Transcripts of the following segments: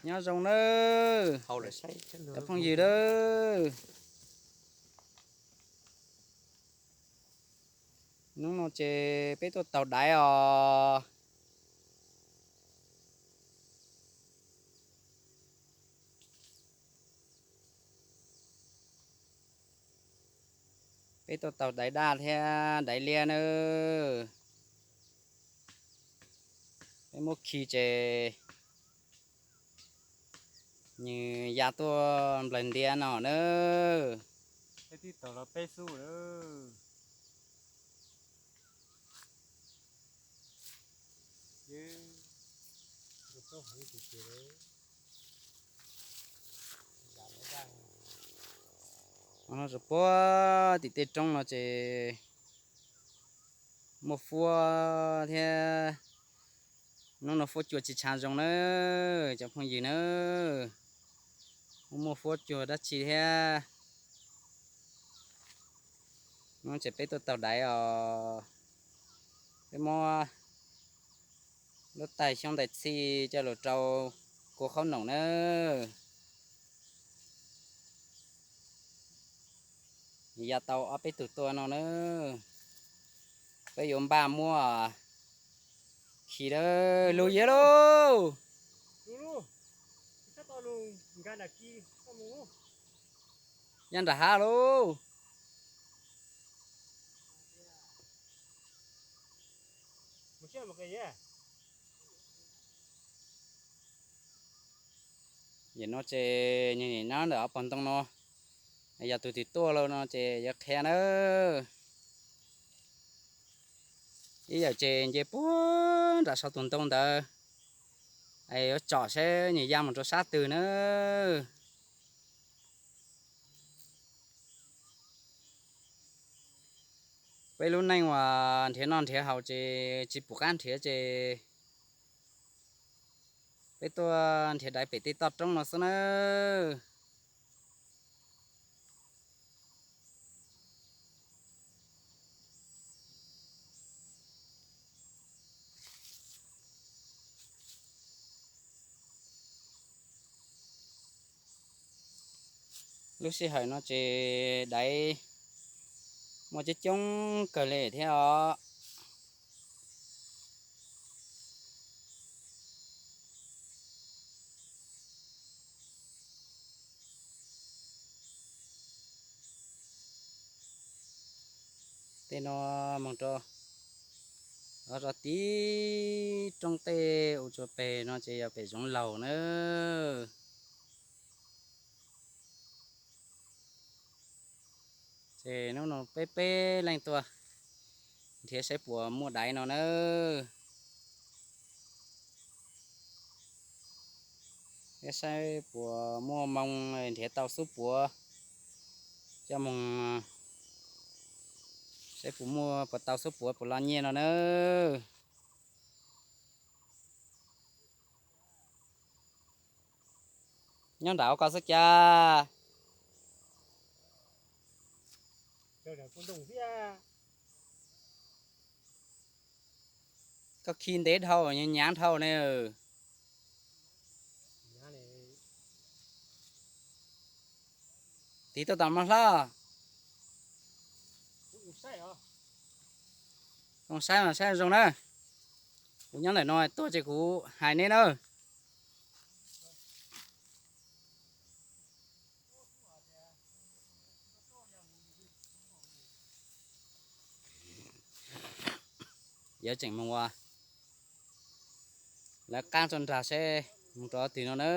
Nyob zoo nawb cov phooj ywg nawb. Hnub no ces peb tuaj taug daiv os. Peb tuaj taug daiv daj thiab daiv liab nawb. Peb muab khi ces nws ya tuaj nplaws ntiab no nawb. Puag tim tej roob no ces muaj fuab thiab. Hnub no fuab cua tsis tshav zoo nawb cov phooj ywg nawb. Muaj muaj fuab cua dab tsi thiab. Hnub ces peb tuaj taug daiv os. Peb muab lub tais xyoob tais txhij coj los rau kua khaub noom nawb. Ya tau ob peb tug tuaj no nawb. Peb yuav npaj muab khi lawm. Lug yiav lauj. Nyob nram hav lauj. Yam no ces nyob ntawm ob pog ntoo no, yog tus twg tuaj lauj no ces yuav qhia nawb. Ib yam ces nce puag nram saum tus ntoo ntawd, yuav tsom saib nws ya mus rau sab twg nawb. Peb lub neej uas nrhiav noj nrhiav haus ces tsis pum qab nrhiav ces peb tuaj nrhiav daiv pem tej toj roob no xwb nawb. Lub sij hawm no ces daiv muaj coob coob kawg li thiab os. Tej no moog rau, rau tib roob tej ua tsuas peg no ces yog pem zoov laug nawb. Ces hnub no peb peb leej tuaj nrhiav saib puas muaj daiv no nawb. Saib puas muaj moo nrhiav tau xub puav coj mus, saib puas muaj puas tau xub puav puas lo nyiaj no nawb. Nyob nram ua koj xwb cas? Koj khi ntev dhau, nyaav dhau ne. Tiv tuaj tom mog hlob. Saib mas saib zoo na. Kuv nyob ntawm no tuaj ces kuv hais neb na. Yuav tseem mus ua lawv qab tso nrag seb mus rau twg no na.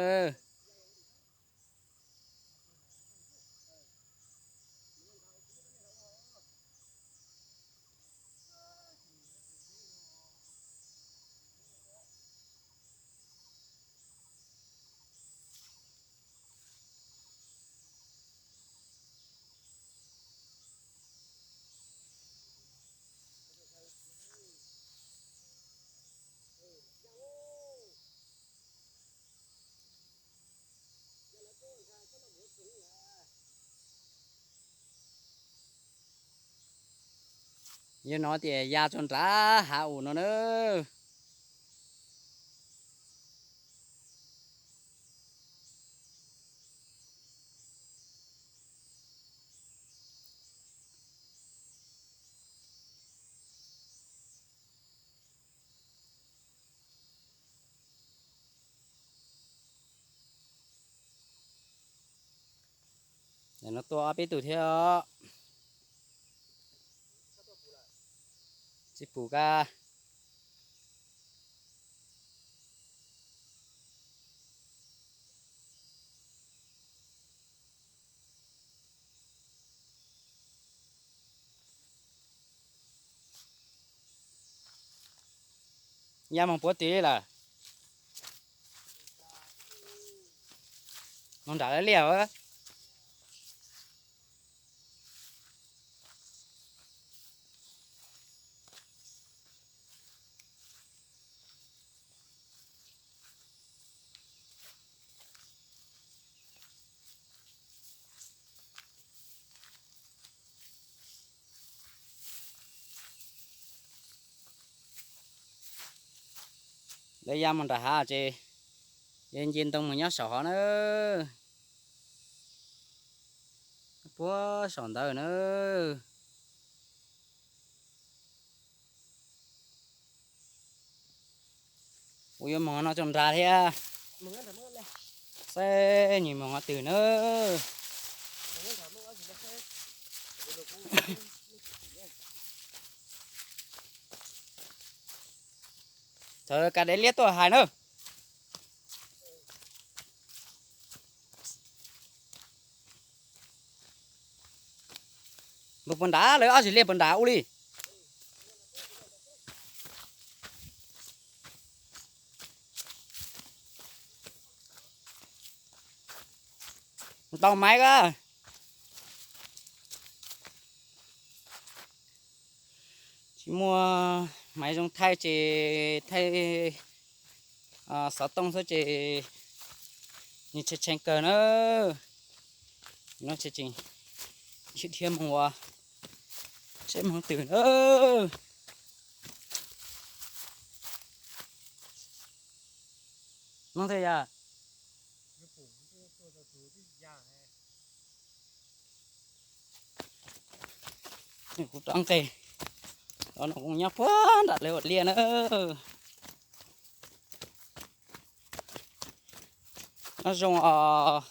Yog no tias ya tso nrad hav u no na. Ntawm no tuaj ob peb tug thiab. Tsis pum ka. Ya moog puab twg li lawm? Moog nram liaj. Lawv ya moog nram hav ces, ces nce ntoo moog nyob saum hov na. Puag saum ntawd na. Kuv yuav moog no tso nrag thiab. Saib nws moog qhov twg na. Txawm kav dev liab tuaj hais na. Npug puag nrad, lawv ob zig liaj puag nrad ua li. Ntau maiv a. Tsis muaj maiv zoo thaij ces thaij xov tooj xwb ces nws tshee tshee kawg na. No tseem dhia moog ua seb moog twg na. Moog twg yog? Kuv rov nqes, no kuv nyob puag nram lawv ua liaj na. Nyob zoo os.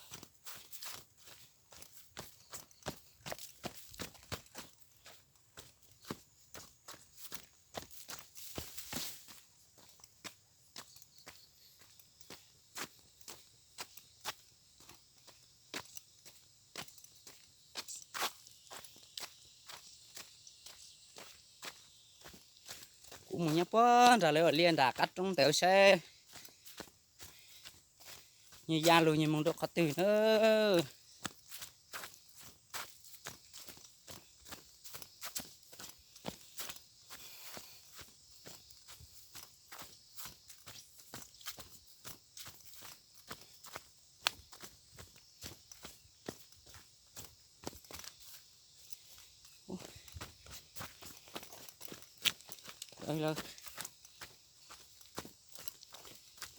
Kuv mus nyob puag nram lawv ua liaj nram qab roob ntawd saib nws ya lug nws moog rau qhov twg na.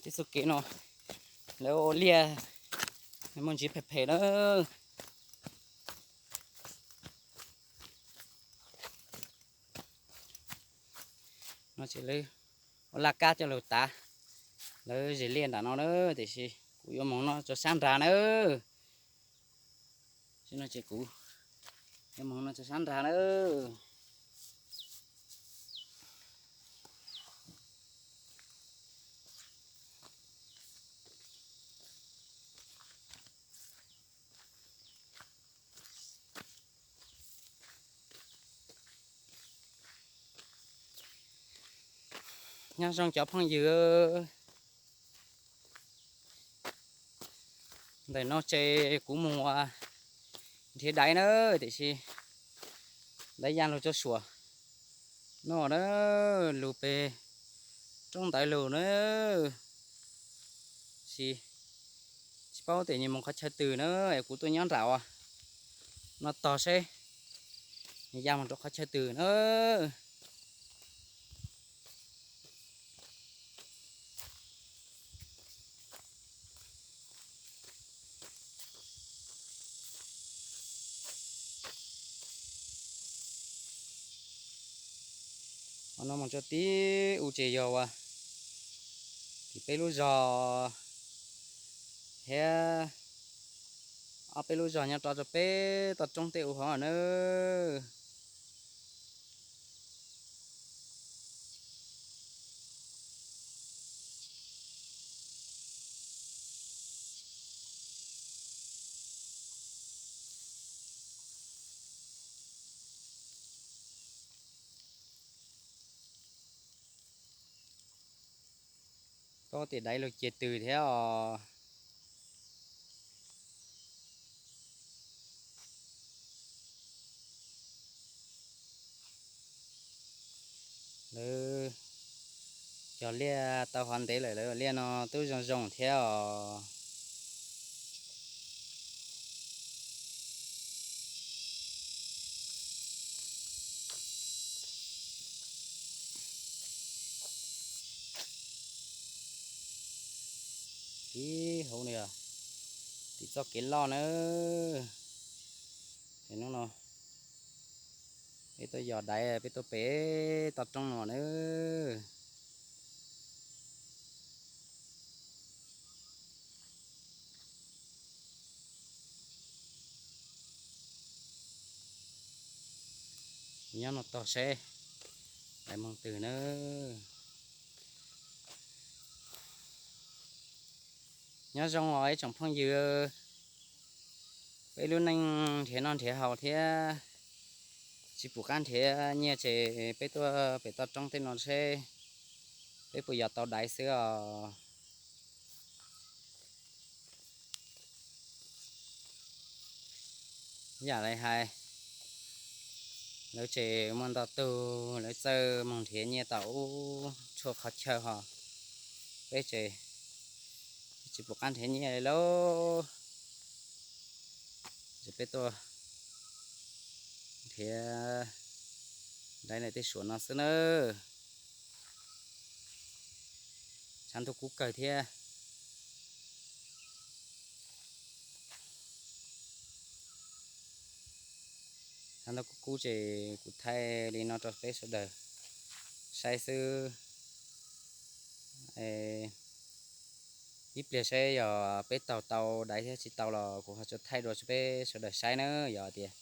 Tej txoj kev no lawv ua liaj, muaj ntsis phem phem na. No ces lawv ua laj kab coj lug tav lawv zes liaj nram no na, tiam sis kuv yuav moog no tso sab nrag na. No ces kuv yuav moog no tso sab nrag na. Nyob zoo cov phooj ywg, ntawm no ces kuv mus ua nrhiav daiv na, tiam sis daiv ya lug tso suam no na, lug pem roob ntawd lug na. Tsis, tsis paub tias nws mus qhov chaw twg na, es kuv tuaj nyob nram no tog seb nws ya mus rau qhov chaw twg na. Qhov no mus tso tib u ces yog uas tim peb lub zog thiab Ob peb lub zog nyob rau peb toj roob tej ub hov nawb. Paub tias daiv luag cia tws thiab os. Lawv cog liaj tau hov ntev lawm, lawv liaj no twb zoo zoo thiab os. Ib hauv no, tim txoj kev loj nawb. Hnub no peb tuaj yos daiv, peb tuaj pem toj roob no nawb. Nyob no tog seb daiv moog twg nawb. Nyob zoo os ib tsoom phooj ywg, peb lub neej nrhiav noj nrhiav haus thiab tsis pum qab nrhiav nyiaj ces peb tuaj pem toj roob tej no seb peb puas yos tau daiv xwb os. Yam li hais, lawv tseem muaj ntau tug lawv txawj moog nrhiav nyiaj tau ub tshuaj qhov chaw ho, peb ces tsis pum qab nrhiav nyiaj li lauj. Ces peb tuaj nrhiav daiv ntawm tej suam no xwb nawb. Tshav ntuj kub kawg thiab. Tshav ntuj kub kub ces kuv thaij li no rau peb sawv daws saib xwb. Ib pliag saib yog peb taug tau daiv thiab tsis tau los kuv ho tsuas thaij dua rau peb sawv daws saib nawb. Yog tias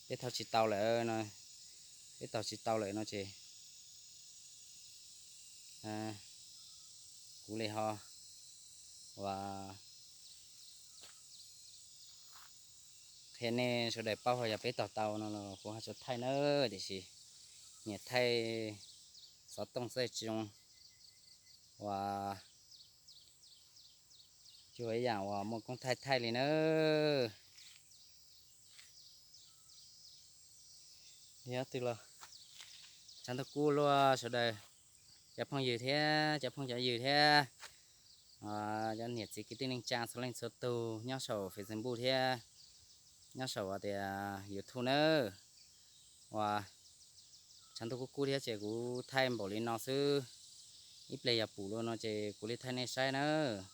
peb taug tsis tau lawm no, peb taug tsis tau lawm no ces kuv li ho uas qhia nej sawv daws paub, ho yog peb taug tau no los kuv ho tsuas thaij nawb. Tiam sis nyiam thaij xov tooj xwb tsis zoo uas cuag ib yam uas muaj koob thaij thaij li nawb. Yog twg los tshav ntuj kub luaj sawv daws, cov phooj ywg thiab cov phooj cov ywg thiab cov niam txiv kwv tij neej tsa txhua leej txhua tug nyob saum Facebook thiab nyob saum tias YouTube nawb. Uas tshav ntuj kub kub thiab ces kuv thaij npaum li no xwb. Ib pliag yog pum lawm no ces kuv li thaij nej saib nawb.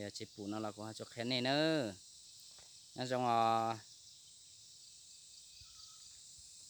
Yog tsis pum no los kuv ho tsuas qhia nej nawb. Nyob zoo os.